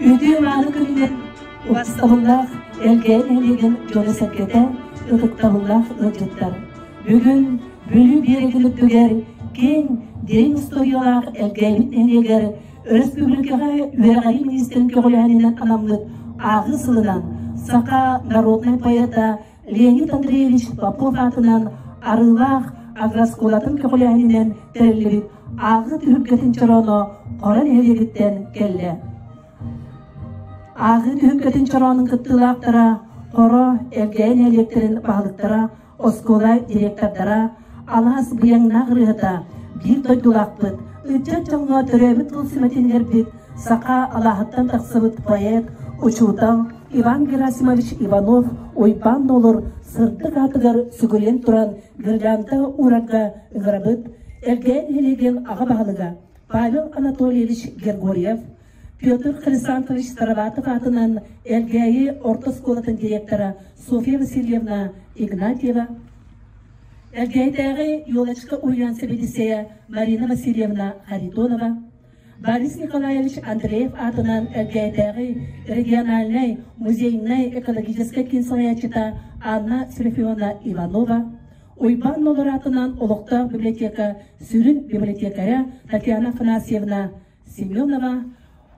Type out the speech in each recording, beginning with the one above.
Үтүө-мааны күнүнэн убастабыллаах Элгээйи нэһилиэгин дьоно-сэргэтэ, ытыктабыллаах ыалдьыттар! Бүгүн Бүлүү биэрэгин үрдүгэр киэҥ, дириҥ устуоруйалаах Элгээйибит нэһилиэгэр өрөспүүбүлүкэҕэ үөрэҕирии миниистирин көҕүлээһининэн анаммыт ааҕыы сылынан саха народнай поэта Леонид Андреевич Попов аатынан Арыылаах агрооскуолатын көҕүлээһининэн тэриллибит ааҕыы түһүлгэтин чорооно Хоро нэһилиэгиттэн кэллэ. Ааҕыы түһүлгэтин чороонун кыттыылаахтара Хоро, Элгээйи нэһилиэктэрин баһылыктара, оскуола директордара, алаас быйаҥнаах ырыаһыта, биир дойдулаахпыт, ыччат дьоҥҥо төрөөбүт тыл сүмэтин иҥэрбит саха алааһыттан тахсыбыт поэт, учуутал Иван Герасимович Иванов Уйбаан Нуолур сырдык аатыгар сүгүрүйэн туран гирлянда уурарга ыҥырабыт Элгээйи нэһилиэгин аҕа баһылыга Павел Анатольевич Гергорьев, Петр Хрисантович Староватов аатынан Элгээйи орто оскуолатын директора Софья Васильевна Игнатьева, Элгээйитээҕи Елочка уһуйаан сэбиэдиссэйэ Марина Васильевна Харитонова, Борис Николаевич Андреев аатынан Элгээйитээҕи региональнай музейнай экологическай киин салайааччыта Анна Серафимовна Иванова, Уйбаан Нолор аатынан олохтоох библиотека сүрүн библиотекаря Татьяна Афанасьевна Семенова,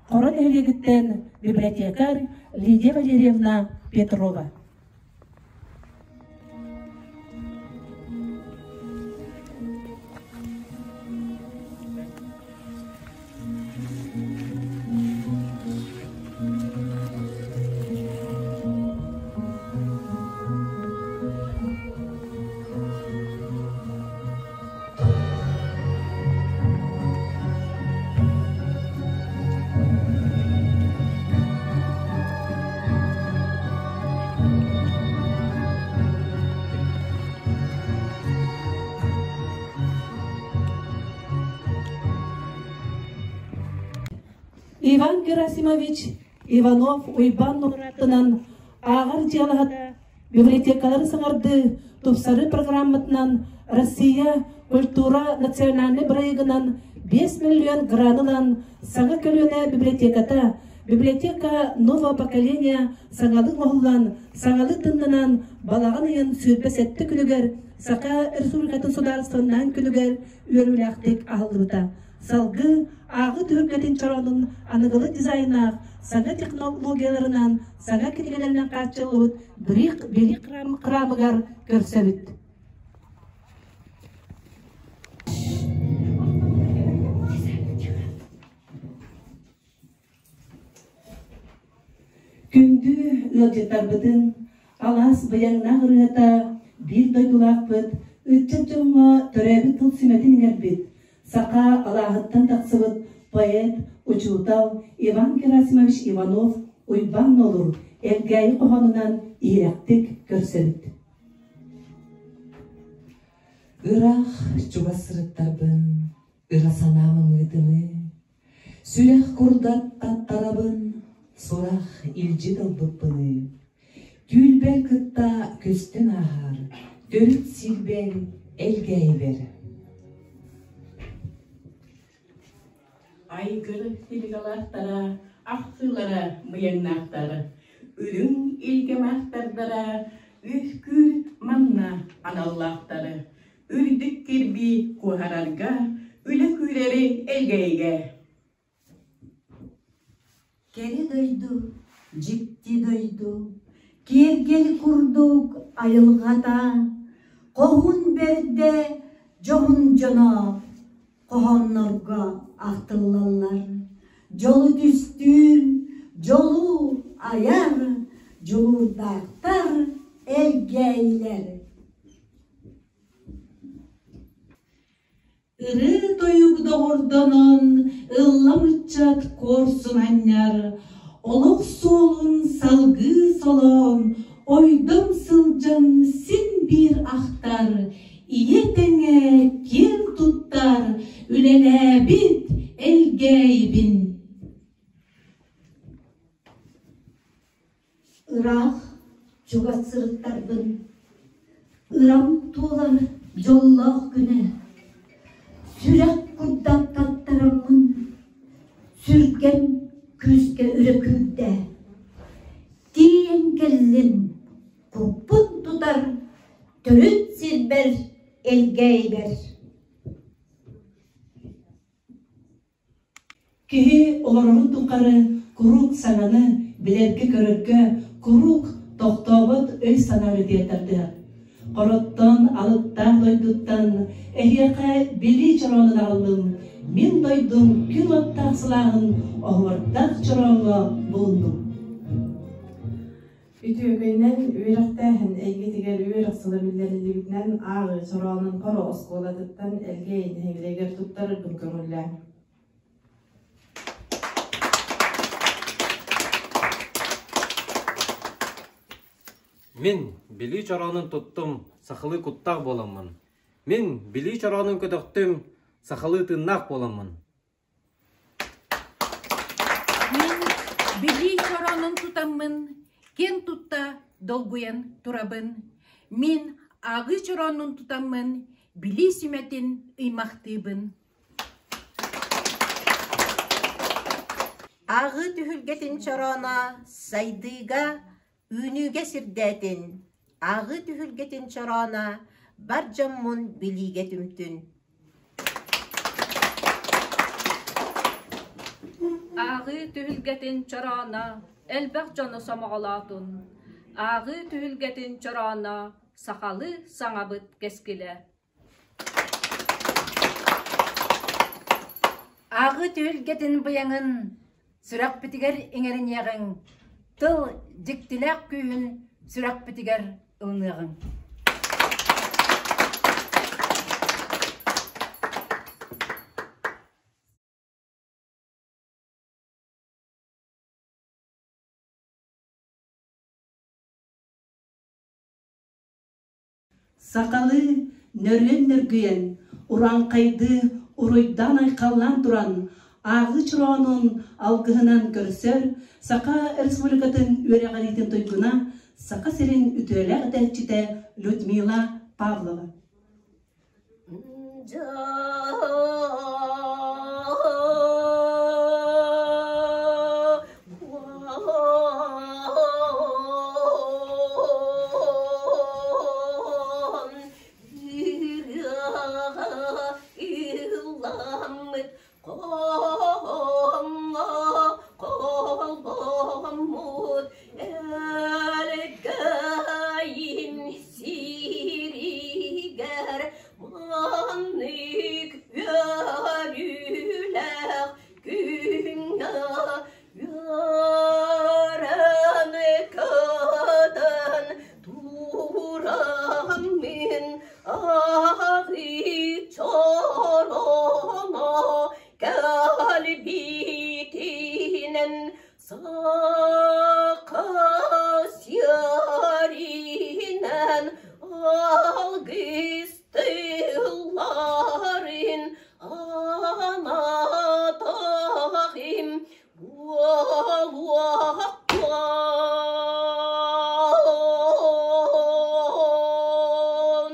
Хоро нэһилиэгиттэн библиотекарь Лидия Валерьевна Петрова. Иван Герасимович Иванов Уйбаан Нуратынан ааҕар дьыалаһыта библиотекалары саҥардыы, тупсарыы программатынан Россия культура национальнай бырайыгынан 5 миллион гран ылан саҥа көлүөнэ библиотеката библиотека нового поколения саҥалыы оҥоһуллан, саҥалыы тыннанан балаҕан ыйын 27 күнүгэр Саха Республикатын судаарыстыбаннаһын күнүгэр үөрүүлээхтик аһыллыбыта. Салгыы ааҕыы түһүлгэтин чороонун аныгылы дизайнаах, саҥа технологияларынан, саҥа кинигэлэринэн хааччыллыбыт Билии храмыгар көрсөбүт. Күндү ыалдьыттарбытын алаас быйаҥнаах ырыата биир дойдулаахпыт, ыччат дьоҥҥо төрөөбүт тыл сүмэтин иҥэрбит, саха алааһыттан тахсыбыт поэт, учуутал Иван Герасимович Иванов Уйбаан Нуолур Элгээйи хоһоонунан иһирэхтик көрсөбүт. Ыраах чугас сырыттарбын, ыра санаам ымыытыныы, Сүрэх курдат таттарабын, сурах илдьит ылбыппыныы. Түүлбэр кытта көстөн ааһар, төрүт сирбэр элгээйибэр. Айгыр силигалаахтара, ахсыылара мыйаҥнаахтара, үрүҥ илгэмаахтардара, үөскүүр манна аналлаахтары, үрдүк кирбии куоһарарга, үлэ күүрэри элгэйигэ. Кэрэ дойду, дьикти дойду, киэргэл курдук айылҕата, хоһуун бэрдэ, дьоһун дьоно хоһооннорго ахтыллаллар. Дьолу түстүүр, дьолу айар дьулуурдаахтар элгээйилэр. Ырыы-тойук доҕордонон, ыллам ыччат куорсун анньар, олох суолун салгыы солоон, ойдом сылдьан син биир ахтар, ийэ тэҥэ киэн туттар, үлэлээбит Элгээйибин. Ыраах, чугас сырыттарбын, ырам туолар дьоллоох күнэ, сүрэх курдат таттараммын, Сүргэм күүскэ өрө күүрдэ. Тиийэн кэллим, куппун тутар төрүт сирбэр Элгээйибэр. Киһи олорорун тухары куруук саҥаны билэргэ-көрөргө куруук тохтообот өй-санаа үлэтигэр тардыһар. Хороттон, алыптаах дойдуттан эһиэхэ билии чороонун аҕаллым, мин дойдум күн уоттаах сылааһын оһуордаах чорооҥҥо булуннум. Үтүөкэнинэн үөрэхтээһин эйгэтигэр үөрэх сыла биллэриллибитинэн ааҕыы чороонун Хоро оскуолатыттан Элгээйи нэһилиэгэр туттарарбын көҥүллээҥ. Мин билии чороонун туттум, сахалыы куттаах буоламмын. Мин билии чороонун көтөхтүм, сахалыы тыыннаах буоламмын. Мин билии чороонун тутаммын, киэн тутта долгуйан турабын. Мин ааҕыы чороонун тутаммын, билии сүмэтин ыймахтыыбын. Ааҕыы түһүлгэтин чорооно сайдыыга, үүнүүгэ сирдээтин, ааҕыы түһүлгэтин чорооно бар дьоммун билиигэ түмтүн. Ааҕыы түһүлгэтин чорооно элбэх дьону сомоҕолоотун. Ааҕыы түһүлгэтин чорооно сахалыы саҥабыт кэскилэ. Ааҕыы түһүлгэтин быйаҥын сүрэхпитигэр иҥэриниэҕиҥ, тыл дьиктилээх күүһүн сүрэхпитигэр ылыныаҕыҥ. Сахалыы нөрүөн-нөргүйэн, урааҥхайдыы уруйдаан-айхаллаан туран, ааҕыы чороонун алгыһынан көрсөр Саха Республикатын үөрэҕириитин туйгуна, Саха сирин үтүөлээх этээччитэ Людмила Павлова. Сиригэр маннык үөрүүлээх күҥҥэ үөрэн көтөн туран мин аҕыы чороно кэлбитинэн Саха сиэринэн алгыс тылларын анатаҕым буолуохтун.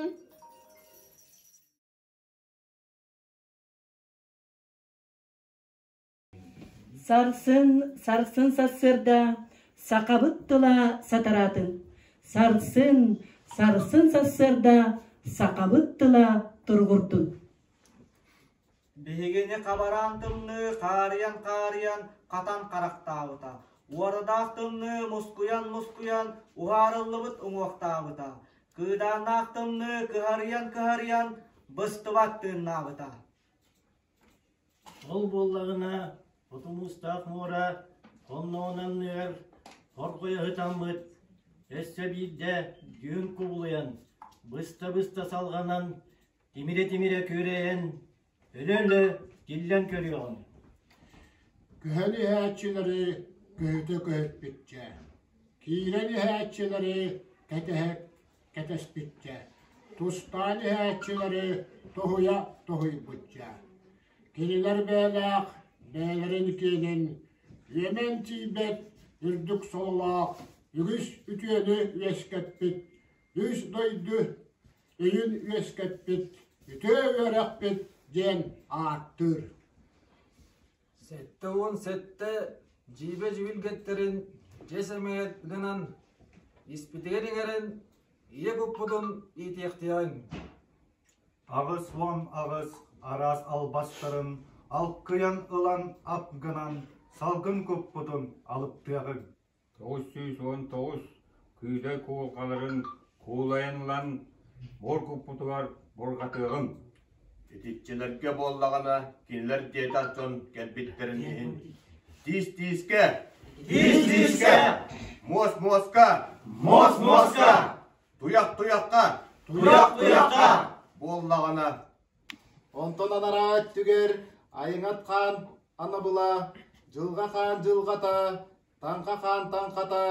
Сарсын, сарсын сарсыарда сахабыт тыла сатараатын. Сарсын, сарсын сарсыарда сахабыт тыла туругурдун. Биһигини хабараан тымныы хаарыйан-хаарыйан хатан харахтаабыта, уорадаах тымныы мускуйан-мускуйан уһаарыллыбыт уҥуохтаабыта, кыыдааннаах тымныы кыһарыйан-кыһарыйан быстыбат тыыннаабыта. Ол буоллаҕына, хоту муустаах муора хонноҕун анныгар хорҕойо сытаммыт, өссө биирдэ дьүһүн кубулуйан, быста-быста салҕанан, тимирэ-тимирэ күөрэйэн, өлө-өлө тиллэн көрүөҕүҥ. Көһөн иһээччилэри көһүтэ көһүппүччэ, киирэн иһээччилэри кэтэһэ кэтэспиччэ, тустаан иһээччилэри тоһуйа тоһуйбучча. Кинилэр бэйэлээх бэйэлэрин киэнин үөмэн тиийбэт үрдүк сололоох үгүс үтүөнү үөскэппит, үс дойду өйүн үөскэппит үтүө үөрэхпит диэн ааттыыр. 77 дьиибэ дьүһүлгэттэрин дьиэ сэмээр гынан испитигэр иҥэрэн ийэ куппутун иитиэхтиэҕиҥ. 88 араас албастарын алкыйан ылан ап гынан салгын куппутун алыптыаҕыҥ. 919 күүдэй куулҕаларын куулайан ылан буор куппутугар бурҕатыаҕыҥ. Итиччэлэргэ буоллаҕына кинилэр диэтэх дьон кэлбиттэрин иһин тиис-тиискэ, Тиис-тиискэ, муос-муоска, муос-муоска, туйах-туйахха, туйах-туйахха буоллаҕына Онтон анараа өттүгэр Айыҥат хаан анабыла, Дьылҕа хаан дьылҕата, Таҥха хаан таҥхата,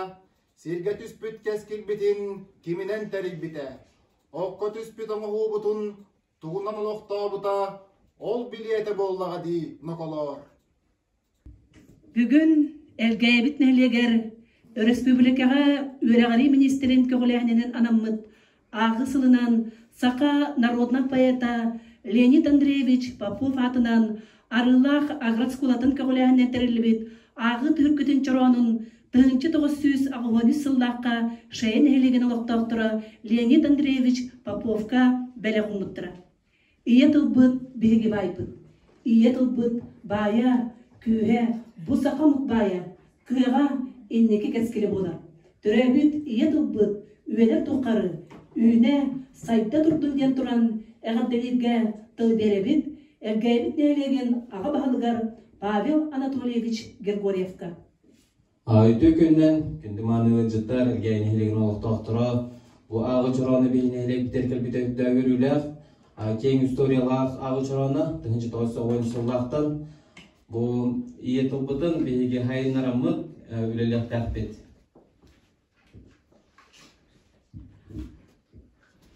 сиргэ түспүт кэскилбитин киминэн тэрийбитэ, окко түспүт оҥоһуубутун тугунан олохтообута, ол билиэтэ буоллаҕа дии ноколоор. Бүгүн Элгээйибит нэһилиэгэр өрөспүүбүлүкэҕэ үөрэҕирии министрин көҕүлээһининэн анаммыт ааҕыы сылынан саха народнай поэта Леонид Андреевич Попов аатынан Арыылаах агрооскуолатын көҕүлээһининэн тэриллибит ааҕыы түһүлгэтин чороонун 1983 сыллаахха Шея нэһилиэгин олохтоохторо Леонид Андреевич Поповка бэлэх ууммуттара. Ийэ тылбыт биһиги баайбыт. Ийэ тылбыт баайа, күүһэ, бу саха омук баайа, кыаҕа, инники кэскилэ буолар. Төрөөбүт ийэ тылбыт үйэлэр тухары үүнэ, сайда турдун диэн туран эҕэрдэлииргэ тыл биэрэбит Элгээйбит нэһилиэгин аҕа баһылыгар Павел Анатольевич Григорьевка. Үтүө күнүнэн күндү мааны ыалдьыттар, Элгээйи нэһилиэгин олохтоохторо, бу ааҕы чороону биһи нэһилиэкпитигэр кэлбитэ үрдээх үөрүүлээх, киэҥ историялаах ааҕы чорооно 1990 сыллаахтан бу ийэ тылбытын биһиги хайыннараммыт үлэлиэхтээхпит.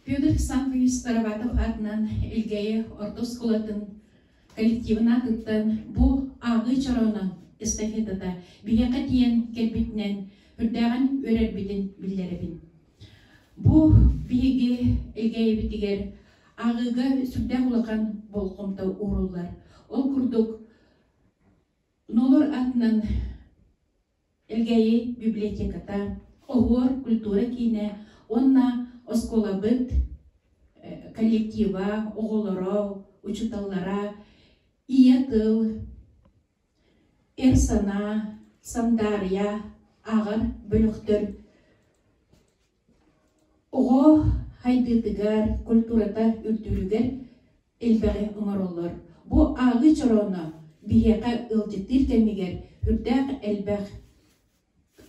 Федор Санкович Староватов аатынан Элгээйи орто оскуолатын коллективын аатыттан бу ааҕыы чорооно эстафетата биһиэхэ тиийэн кэлбитинэн үрдээҕин үөрэрбитин биллэрэбин. Бу биһиги Элгээйибитигэр ааҕыыга сүрдээх улахан болҕомто ууруллар. Ол курдук Нолор атынан Элгээйи библиотеката, Оһуор культура киинэ уонна оскуолабыт коллектива, оҕолоро, учууталлара Ийэ тыл, Эр санаа, Сандаарыйа ааҕар бөлөхтөр Оҕо хайдыытыгар, культурата үрдүүрүгэр элбэҕи оҥороллор. Бу ааҕыы чорооно биһиэхэ ыалдьыттыыр кэмигэр сүрдээх элбэх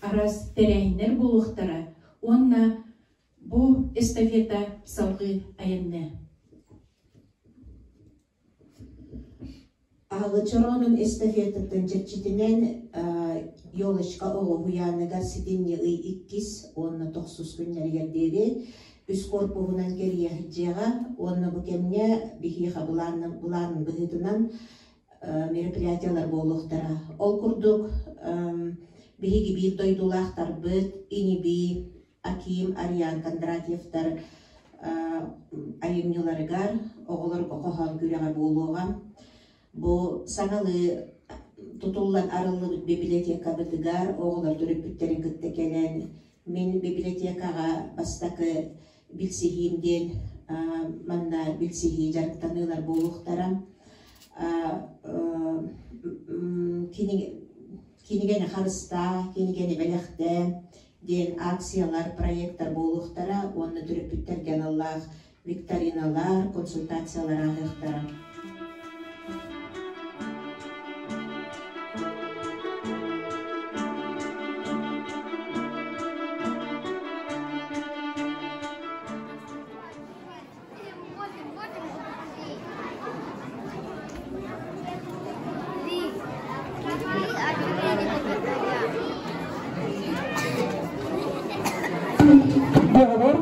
араас тэрээһиннэр буолуохтара уонна бу эстафета салҕыы айанныа. Аһылы чороонун эстафетатын чэрчитинэн Елочка оҕо уһуйааныгар сэтинньи ый иккис уонна тохсус күннэригэр диэри үс корпуһунан кэрийэ сылдьыаҕа уонна бу кэмҥэ биһиэхэ былаан быһыытынан мероприятиелар буолуохтара. Ол курдук биһиги биир дойдулаахтарбыт ини-бии Аким, Ариан Кондратьевтар айымньыларыгар оҕолорго хоһоон күрэҕэ буолуоҕа. Бу саҥалыы тутуллан арыллыбыт библиотекабытыгар оҕолор төрөппүттэрин кытта кэлэн мин библиотекаҕа бастакы билсиһиим диэн манна билсиһии дьарыктаныылар буолуохтара. Кинигэни харыстаа, кинигэни бэлэхтээ диэн акциялар, проектар буолуохтара уонна төрөппүттэргэ аналлаах викториналар, консультациялар ааһыахтара. Оҕолор,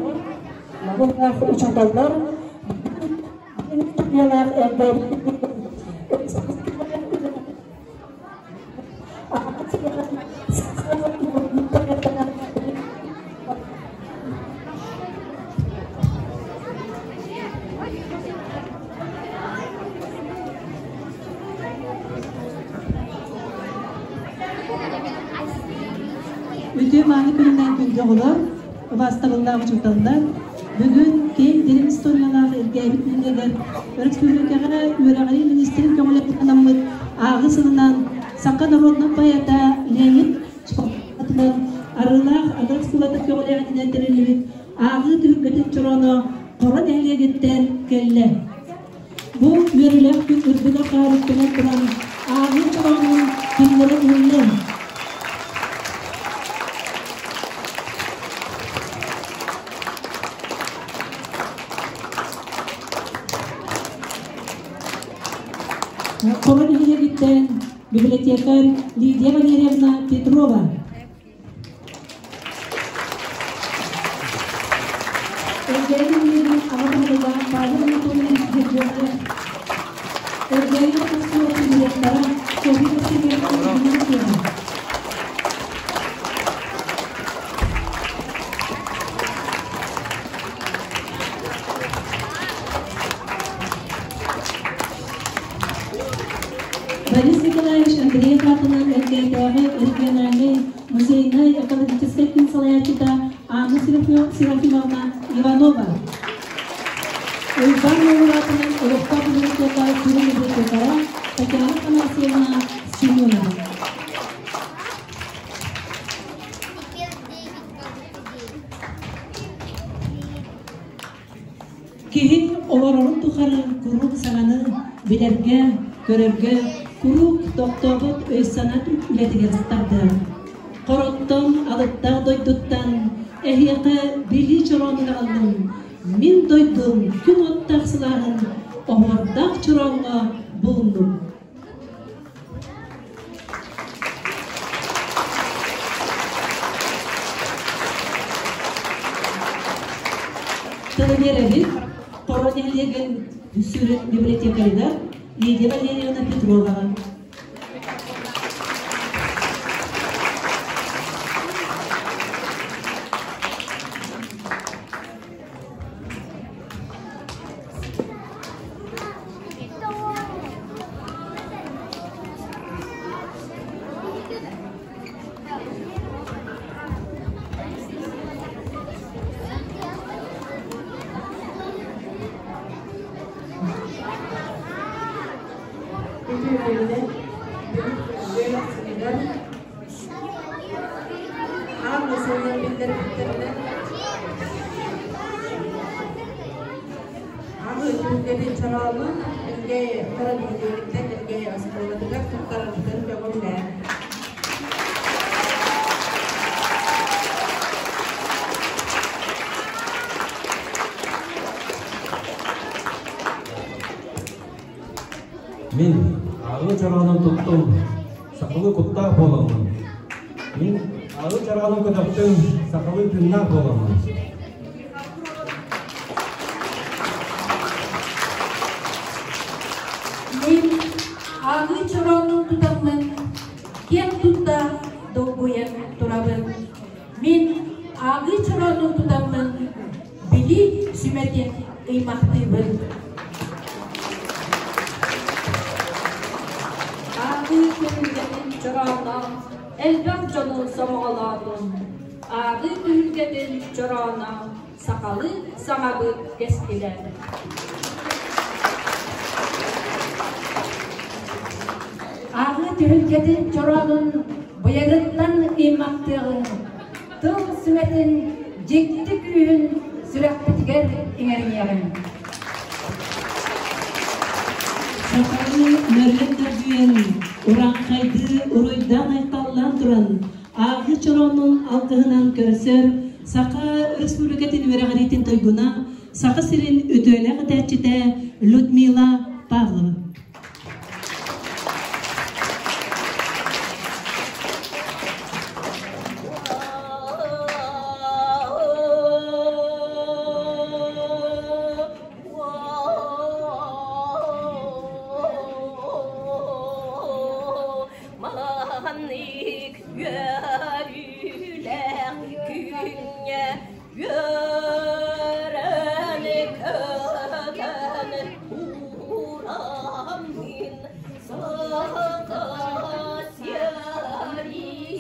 учууталлар, Үтүө мааны күнүнэн күндү оҕолор, убаастабыллаах учууталлар, бүгүн киэҥ дириҥ историялаах Элгээбит нэһилиэгэр өрөспүүбүлүкэҕэ үөрэҕирии министрин көҕүлэтин анаммыт ааҕыы сылынан саха народнай поэта Леонид Шпалкатынан Арыылаах агрооскуолатын көҕүлээһининэн тэриллибит ааҕыы түһүлгэтин чорооно Хоро нэһилиэгиттэн кэллэ. Бу үөрүүлээх күн үрдүк арҕаарыттан туран ааҕыы чороонун күннэрэ уһунна. Хоро нэһилиэгиттэн библиотекарь Лидия Валерьевна Петрова. Элгээйи нэһилиэгин аҕа баһылыга Павел Анатольевич Григорьев, Элгээйи оскуолатын директора Софья Васильевна Игнатьева. Борис Николаевич Андреев аатынан Элгээйдээҕи региональнай музейнай экологическай киин салайааччыта Анна Серафимовна Иванова. Уйбаан Уолун аатынан олохтоох библиотека сүрүн библиотекара Татьяна Афанасьевна Семенова. Киһи олорорун тухары куруук саҥаны билэргэ, көрөргө, куруук тохтообот өй-санаа үлэтигэр тардыһар. Хороттон, алыптаах дойдуттан эһиэхэ билии чороонун аҕаллым. Мин дойдум күн уоттаах сылааһын оһуордаах чорооҥҥо булуннум. Тылы биэрэбит Хоро нэһилиэгин сүрүн библиотекарыгар Лидия Валерьевна Петроваҕа. Үтүө күнүнэн, Аан сылынан биллэрбиттэринэн Аҕы түһүлгэтин чороонун Элгээйи Хоро нэһилиэгиттэн Элгээйи оскуолатыгар туттарарбытын көҕүлээн. Мин ааҕыы чороонун туттум, сахалыы куттаах буоламмын. Мин ааҕыы чороонун көтөхтүм, сахалыы тыыннаах буоламмын. Мин ааҕыы чороонун тутаммын, киэн тутта долгуйан турабын. Мин ааҕыы чороонун тутаммын, билии сүмэтин ыймахтыыбын. Ааҕыы түһүлгэтин чорооно элбэх дьону сомоҕолоотун. Ааҕыы түһүлгэтин чорооно сахалыы саҥабыт кэскилэ. Ааҕыы түһүлгэтин чороонун быйаҥыттан ыймахтыаҕыҥ, тыл сүмэтин дьикти күүһүн сүрэхпитигэр иҥэриниэҕиҥ. Сахалыы мөрүөн төрдүйэн, урааҥхайдыы уруйдаан-айхаллаан туран, ааҕыы чороонун алгыһынан көрсөр Саха Республикатын үөрэҕириитин туйгуна, Саха сирин үтүөлээх этээччитэ Людмила Павлова. Маннык үөрүүлээх күҥҥэ үөрэн көтөн тураммын саха сиэринэн.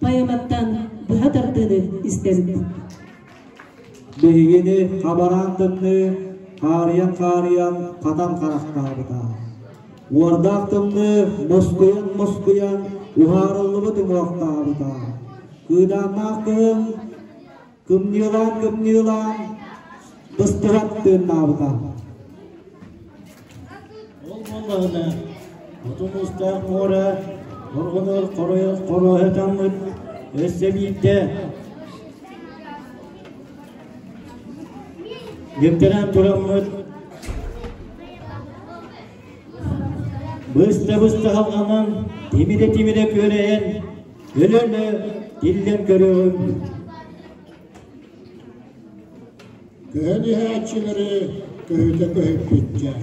Поэматтан быһа тардыыны истэбит. Биһигини хабараан тымныы хаарыйан-хаарыйан хатан харахтаабыта. Уордаах тымныы мускуйан-мускуйан уһаарыллыбыт уҥуохтаабыта. Кыыдааннаах кыһын кымньыылаан-кымньыылаан быстыбат тыыннаабыта. Ол буоллаҕына, хоту муустаах муора хорҕонугар хоруоһа таҥмыт өссө биирдэ гимтэнэн тураммыт быста-быста халҕанан тимирэ-тимирэ күөрэйэн өлө-өлө тиллэн көрүөҕүм. Көһөн иһээччилэри көһүтэ көһүппүттэр,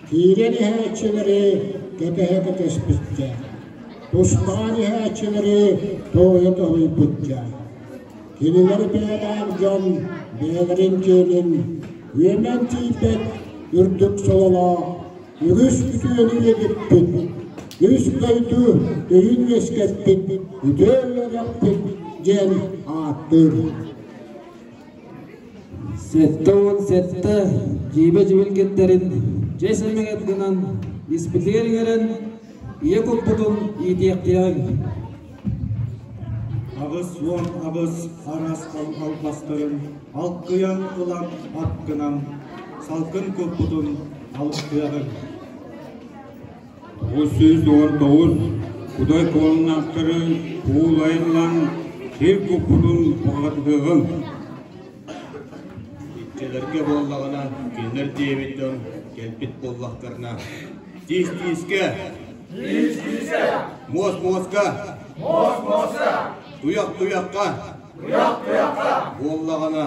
киирэн иһээччилэри кэтэһэ кэтэспиттэр, тустаан иһээччилэри тоһуйа тоһуйбуттар. Кинилэр бэйэлээх дьон бэйэлэрин киэнин үөмэн тиийбэт үрдүк сололоох үгүс үтүөнү үөдүппүт, үс дойду өйүн үөскэппит үтүө үөрэхпит диэн ааттыыр. 77 дьиибэ дьүһүлгэттэрин дьиэ сэмэгэт гынан испитигэр иҥэрэн ийэ куппутун иитиэхтиэҕиҥ. 88 араас албастарын алкыйан ылан ат гынан салгын куппутун алыптыаҕыҥ. 919 Кудай куолунаахтары куулайын ылан сир куппутун уҕатыһыаҕыҥ. Иччэлэргэ буоллаҕына, кинилэр диэбит дьон кэлбит буоллахтарына, тиис тиискэ, Тиис тиискэ, муос муоска, муос муоска, туйах туйахха, туйах туйахха буоллаҕына,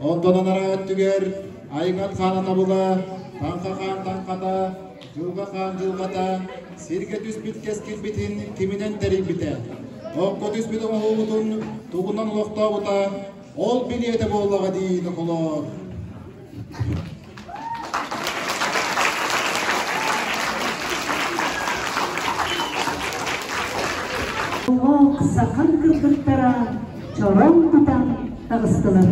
Онтон анараа өттүгэр Айыҥат хаан анабыла, Таҥха хаан таҥхата, Дьылҕа хаан дьылҕата, сиргэ түспүт кэскилбитин киминэн тэрийбитэ, окко түспүт оҥоһуубутун тугунан олохтообута, ол билиэтэ буоллаҕа дии ноколоор. Олох сахан кыргыттара чороҥ тутан таҕыстылар.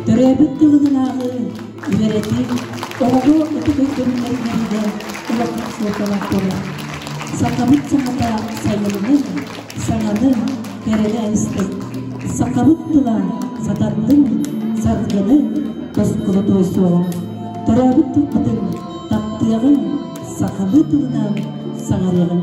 Төрөөбүт тылынааҕы үөрэтии оҕоҕо ытык өйдөбүллэринэн улахан суолталаах буолар. Сахабыт саҥата сайылыгын, саҥаны, кэрэни айыстын. Сахабыт тыла сатаннын, саргыны, тускулу туойсуоҕуҥ. Төрөөбүт тылбытын таптыаҕыҥ, сахалыы тылынан саҥарыаҕыҥ.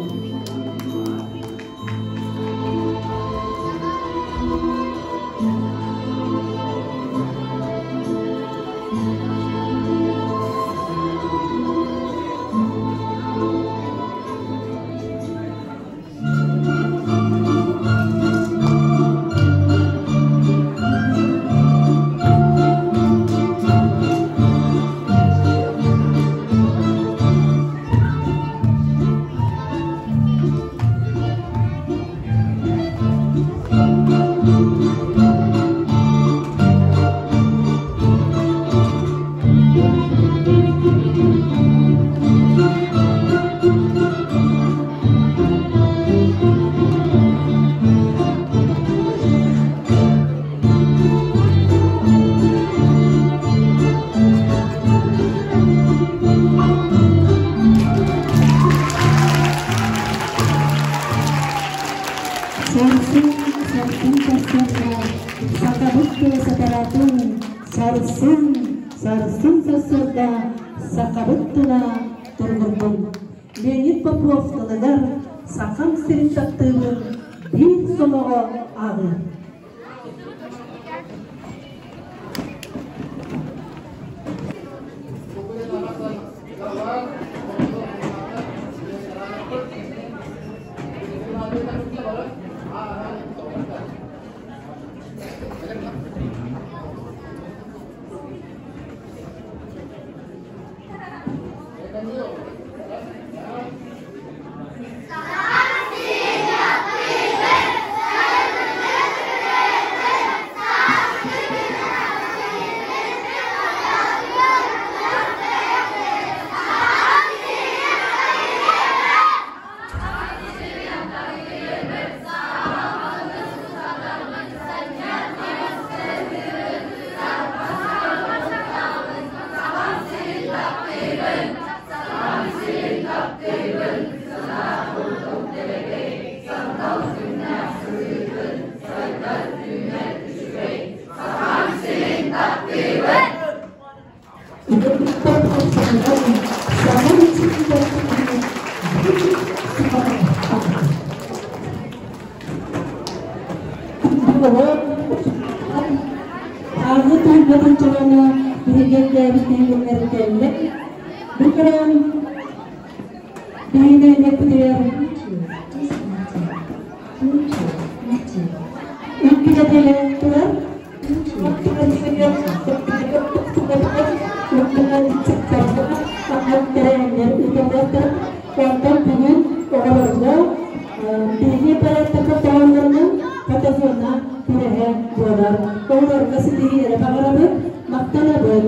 Сарсын сарсыарда сахабыт тыла сатараатын, сарсын, сарсын сарсыарда сахабыт тыла туругурдун. Леонид Попов тылыгар сахам сирин таптыыбын биир сомоҕо ааҕыы. Ааҕыы туһунан чорооно биһиги нэһилиэнньэлэр кэллэ. Бу көрөн биһиги нэһилиэкпитигэр үҥкүүлэтэлэ турар. Онтон бүгүн оҕолорго биһиги поэттарга хоһооннорунан фотозона күрэһэ буолар. Оҕолорго ситиһиилэри баҕарабыт, махтанабыт.